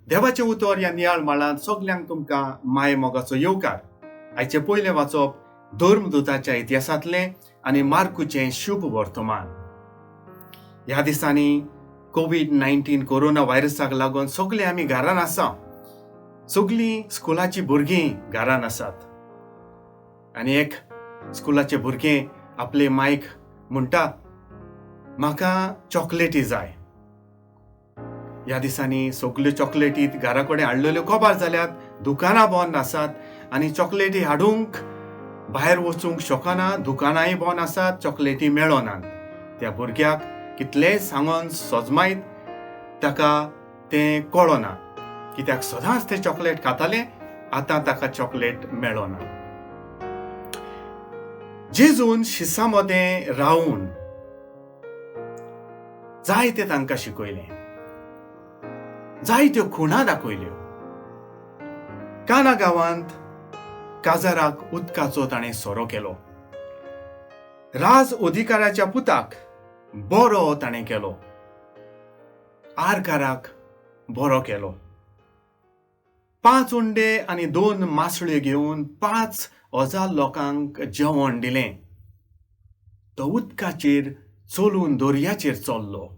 देवाचें उतर ह्या नियाळ माळांत सगल्यांक तुमकां माये मोगाचो येवकार. आयचें पयलें वाचप धर्मदुताच्या इतिहासांतलें आनी मार्कुचें शुभ वर्तमान. ह्या दिसांनी कोवीड 19 कोरोना व्हायरसाक लागून सगळे आमी घरान आसा. सगळीं स्कुलाचीं भुरगीं घरान आसात आनी एक स्कुलाचें भुरगें आपले मायक म्हणटा, म्हाका चॉकलेटी जाय. ह्या दिसांनी सगल्यो चॉकलेटी घरा कडेन हाडलेल्यो कबार जाल्यात, दुकानां बंद आसात आनी चॉकलेटी हाडूंक भायर वचूंक शकना, दुकानांय बंद आसात, चॉकलेटी मेळनात. त्या भुरग्याक कितलेंय सांगून सजमायत ताका तें कळना, कित्याक सदांच तें चॉकलेट खातालें, आतां ताका चॉकलेट मेळना. जेजून शिसां मदें रावून जायते तांकां शिकयलें, जायत्यो खुणा दाखयल्यो. काना गांवांत काजाराक उदकाचो ताणें सोरो केलो. राज अधिकाऱ्याच्या पुताक बरो ताणें केलो, आरकाराक बरो केलो. 5 उंडे आनी 2 मासळ्यो घेवन 5000 लोकांक जेवण दिलें. तो उदकाचेर चलून दर्याचेर चल्लो.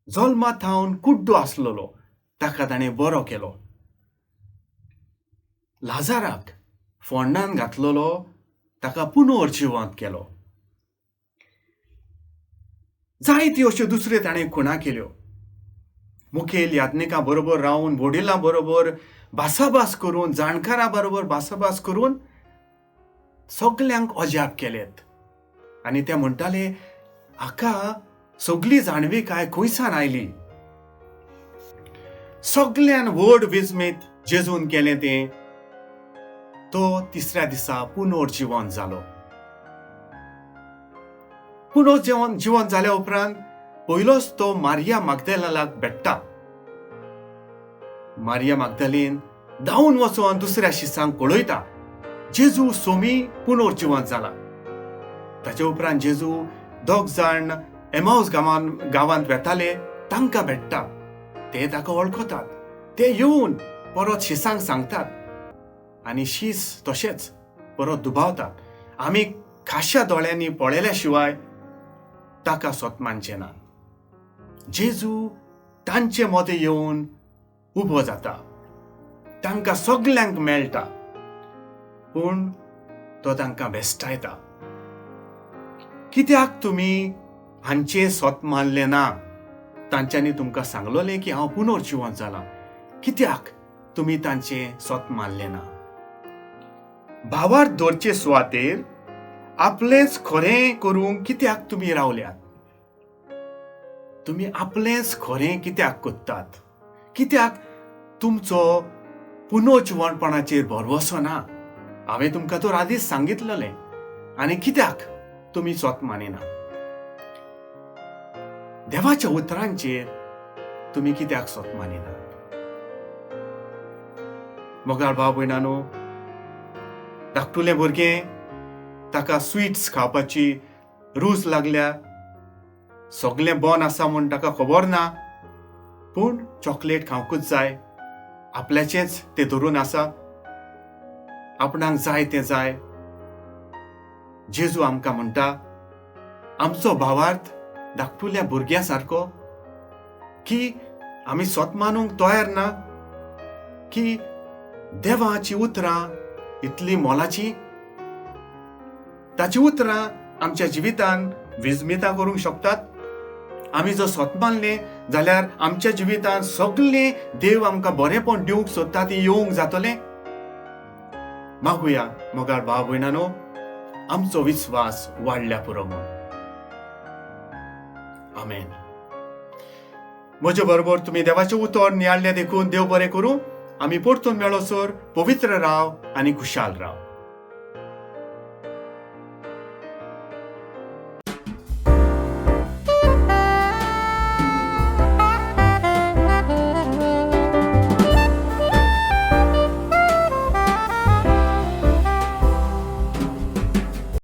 जल्मा थावन कुड्डो आसलेलो ताका ताणें बरो केलो. लाजाराक फोंडान घातलेलो ताका पुनर्जिवंत केलो. जायत्यो अश्यो दुसऱ्यो ताणें खुणा केल्यो. मुखेल याज्ञिकां बरोबर रावन, वडिलां बरोबर भासाभास करून, जाणकारां बरोबर भासाभास करून सगल्यांक अजाप केलेत. आनी ते म्हणटाले, हाका सगली जाणविकाय खंयसान आयली? सगल्यान व्हड विस्मीत जेजून केलें तें, तो तिसऱ्या दिसा पुनर्जिवंत जालो. पुनर्जिवंत जाल्या उपरांत पयलोच तो मारिया माग्दालाक भेट्टा. मारिया माग्दालीन धांवून वचून दुसऱ्या शिसांक कळयता, जेजू सोमी पुनर्जिवंत जाला. ताचे उपरांत जेजू 2 जाण एमाउस गांवांत वेताले, तांकां भेट्टा. ते ताका वळखतात. ते येवन परत शिसांक सांगतात आनी शीस तशेंच परत दुबावतात, आमी खाश्या दोळ्यांनी पळयल्या शिवाय ताका सोत मानचे ना. जेजू तांचे मदें येवन उबो जाता, तांकां सगल्यांक मेळटा, पूण तो तांकां बेस्टायता. कित्याक तुमी हांचें सोत मानलें ना? तांच्यांनी तुमकां सांगलोलें की हांव पुनर्जिवंत जालां, कित्याक तुमी तांचें सोत मानलें ना? भावार्थ दवरचे सुवातेर आपलेंच खरें करूंक कित्याक तुमी रावल्यात? तुमी आपलेंच खरें कित्याक करतात? कित्याक तुमचो पुनर्जिवंतपणाचेर भरवसो ना? हांवें तुमकां तर आदींच सांगितलें, आनी कित्याक तुमी सोत मानिना? देवाच्या उतरांचेर तुमी कित्याक सोत मानिना? मोगाळ भाव भयणानो, धाकटुलें भुरगें ताका स्वीट्स खावपाची रूच लागल्या, सगलें बंद आसा म्हूण ताका खबर ना, पूण चॉकलेट खावंकूच जाय, आपल्याचेंच तें धरून आसा, आपणाक जाय तें जाय. जेजू आमकां म्हणटा, आमचो भावार्थ धाकटुल्या भुरग्यां सारको की आमी सोत मानूंक तयार ना की देवाची उतरां इतली मोलाची, ताची उतरां आमच्या जिवितान विस्मितां करूंक शकतात. आमी जर सोत मानलें जाल्यार आमच्या जिवितान सगळें देव आमकां बरेंपण दिवंक सोदता ती येवंक जातलें. मागुया मोगाळ भाव भयणानो, आमचो विस्वास वाडल्या पुरो म्हूण. आमेन. म्हजे बरोबर तुमी देवाचें उतर नियाळ्ळें देखून देव बरें करूं. आमी परतून मेळोसर पवित्र राव आनी खुशाल राव.